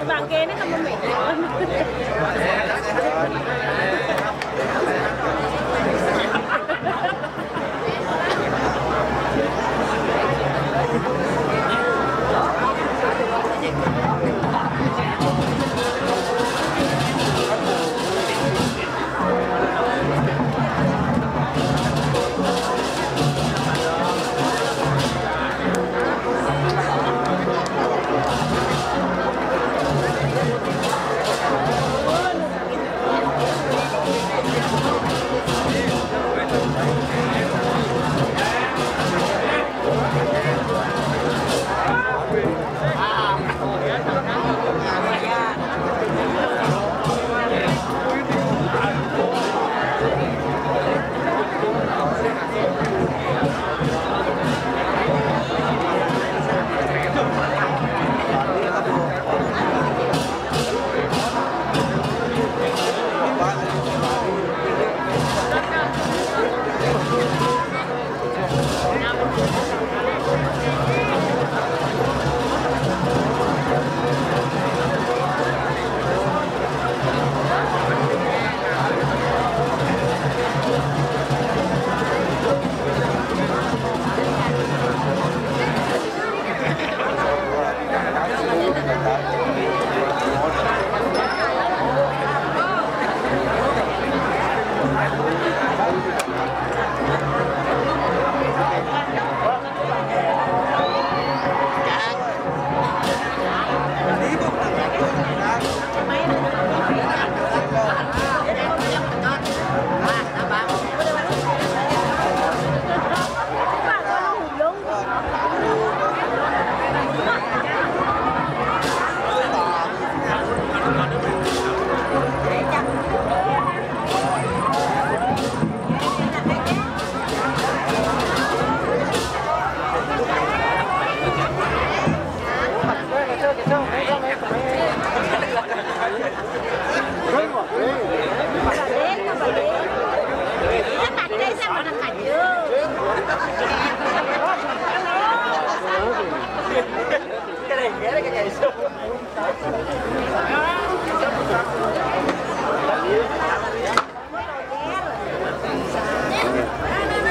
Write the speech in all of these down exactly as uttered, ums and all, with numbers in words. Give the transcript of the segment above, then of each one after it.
Bangkene sama meja.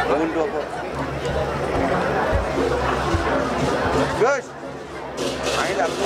Bangun dua kok. Gus. Main aku.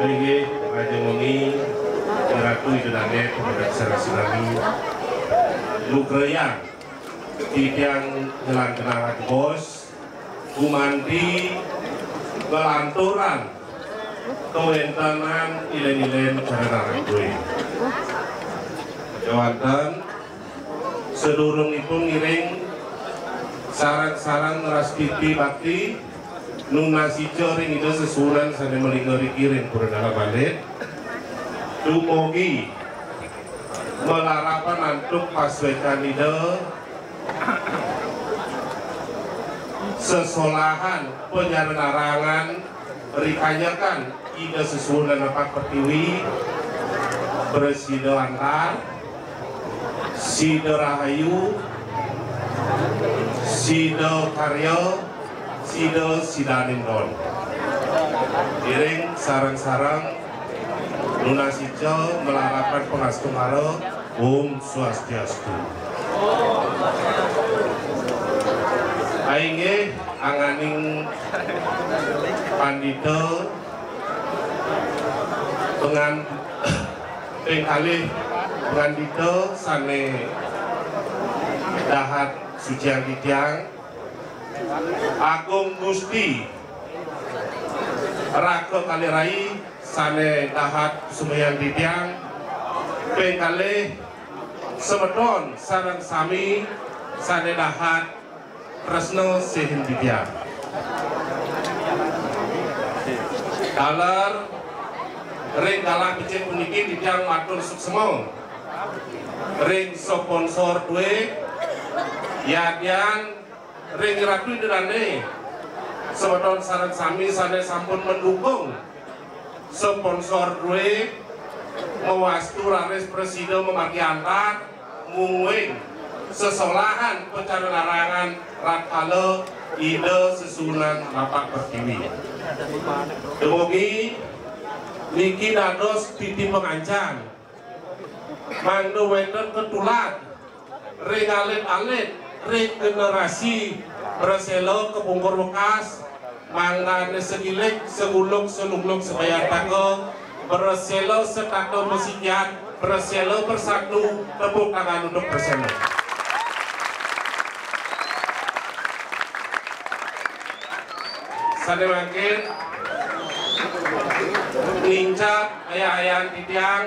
Inggih, ajeng wengi, Ratu Ida Dané, pemedak sareng sinami. Lugrayang titiang ngelanturang atos gumanti ngelanturang kawéntenan ilén-ilén cara narang kuwi. Kéwanten sadurungipun ngiring sareng-sareng ngrastiti bakti nunas ica ring Ida sesuunan sané malingga riki ring Pura Dalam Alit. Dumugi malarapan antuk pasuécan Ida, sesolahan panyaranarangan rikanyekan Ida sesuunan napak pertiwi, prasida antar, sida rahayu, sida karya, sida sidaning don. Iring sareng-sareng nunas ica malarapan pangastungkara. Om Swastiastu. Inggih, anganing pandita pengan-, ping kalih pangandita sané dahat suciang titiang, Agung Gusti Raka Kalih Rai sané dahat sumayang titiang, ping kalih semeton sareng sami sané dahat tresna sihin titiang. Taler ring galah becik puniki titiang matur suksma ring sponsor dué, yadian ring Ratu Ida Dané, semeton sareng sami sané sampun mendukung sponsor dué, mawastu raris prasida mamargi antar, mungguing sesolahan pacaranarangan ratkala Ida sesuunan napak pertiwi. Dumugi niki dados titi pangancan mangda wénten ketulad ring alit-alit, ring generasi prasela kapungkur wekas, mangdané sagilik, saguluk, salungluk, sabayataka, prasela setata masikian, prasela bersatu, tepuk tangan untuk prasela. Sané mangkin, ngincap ayah-ayahan titiang,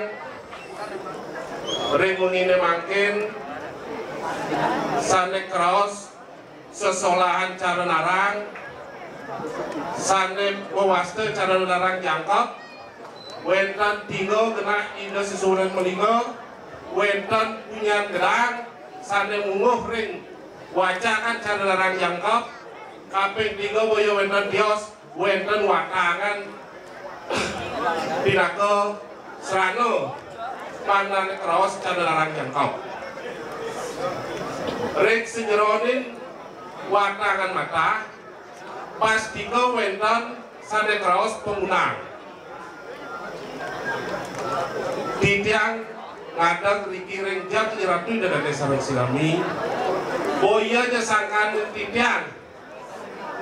ring wenginé mangkin sané kraos sesolahan cara narang, sané mawasta cara narang jangkep, wénten tiga genah Ida sesuunan malingga, wénten punyan gedang sané mungguh ring wacakan cara narang jangkep, kaping tiga boya wénten tios, wénten watangan pinaka srana mangdané kraos cara narang jangkep. Ring sajeroning watangan matah, pastika wénten sané kraos panggunang. Titiang ngadeg riki ring jag Iratu Ida Dané sareng sinami, boya ja sangkan titiang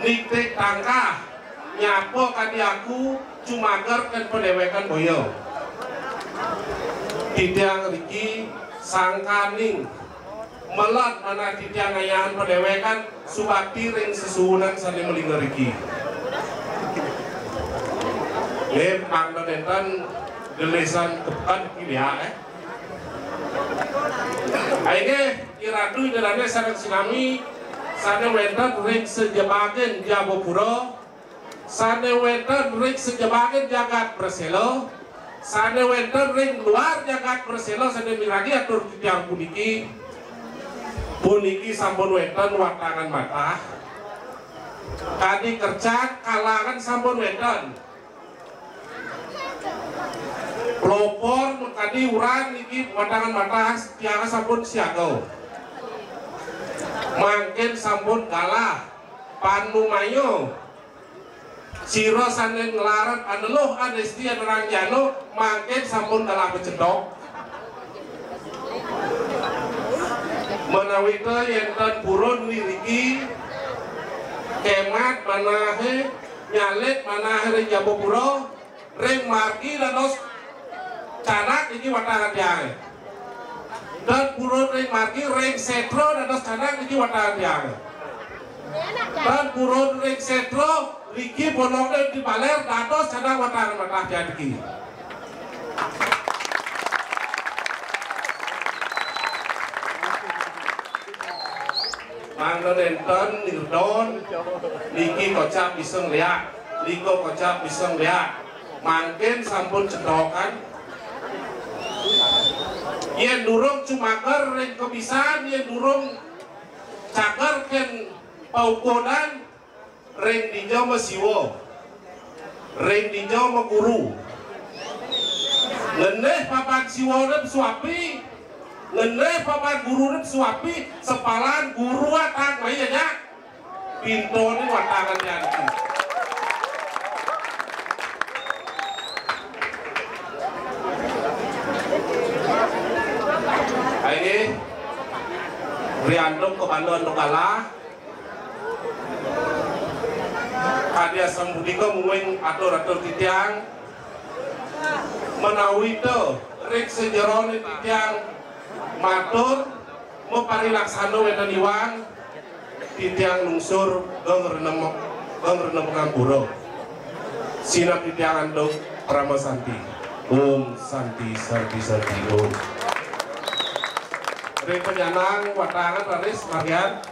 nitih tangkah nyapa kadi aku, cumager kén padéwékan boya. Titiang riki sangkaning meled manah titiang ngayahin padéwékan subakti ring sesuunan sané malingga riki. Nggih, mangda nénten gelisan kepeken riki, eh. Inggih, Iratu Ida Dané sareng sinami sané wénten ring sajebagin jabapura, sané wénten ring sajebagin jagat prasela, sané wénten ring luar jagat prasela sané miragi atur titiang puniki. Puniki sampun wénten watangan matah. Kadi kercat kalangan sampun wénten. Pelopor makadi uran niki watangan matah, tiang sampun siaga. Mangkin sampun galah panumaya. Sira sané nglarat aneluh anesti anerang jana, mangkin sampun galah pacedok. Menawita yén ten purun wiriki, kemat manahé, nyalit manahé ring jabapura, Ring margi dados canak niki watangan tiange. Tan purun ring margi, ring setra dados canak niki watangan tiange. Tan purun ring setra, riki Pondok Gede Tibaler dados canak watangan wantah tiang niki. Mangda nenten nirdon, niki kocap bisa ngeliak, nika kocap bisa ngeliak. Mangkin sampun cetokan. Yen durung cumager ring kebisan, yen durung cager ken paukudan, ring dija masiwa, ring dija maguru. Ngenih papan siwane suapi, ngenih papan gurune suapi, sepalan guru atang mai ya, Nyak. Pintone watangan nyanti. Ayo, nggih. Riantuk kebantuan galah. Kadi asam punika mungguing atur-atur titiang, menawi ta ring sajerone titiang matur maparilaksana wenten iwang, titiang lungsur geng renem, geng renem pangampura. Sineb titiang antuk parama santi. Om Santi, Santi, Santi, Om. Ring panyanang watangan raris margian.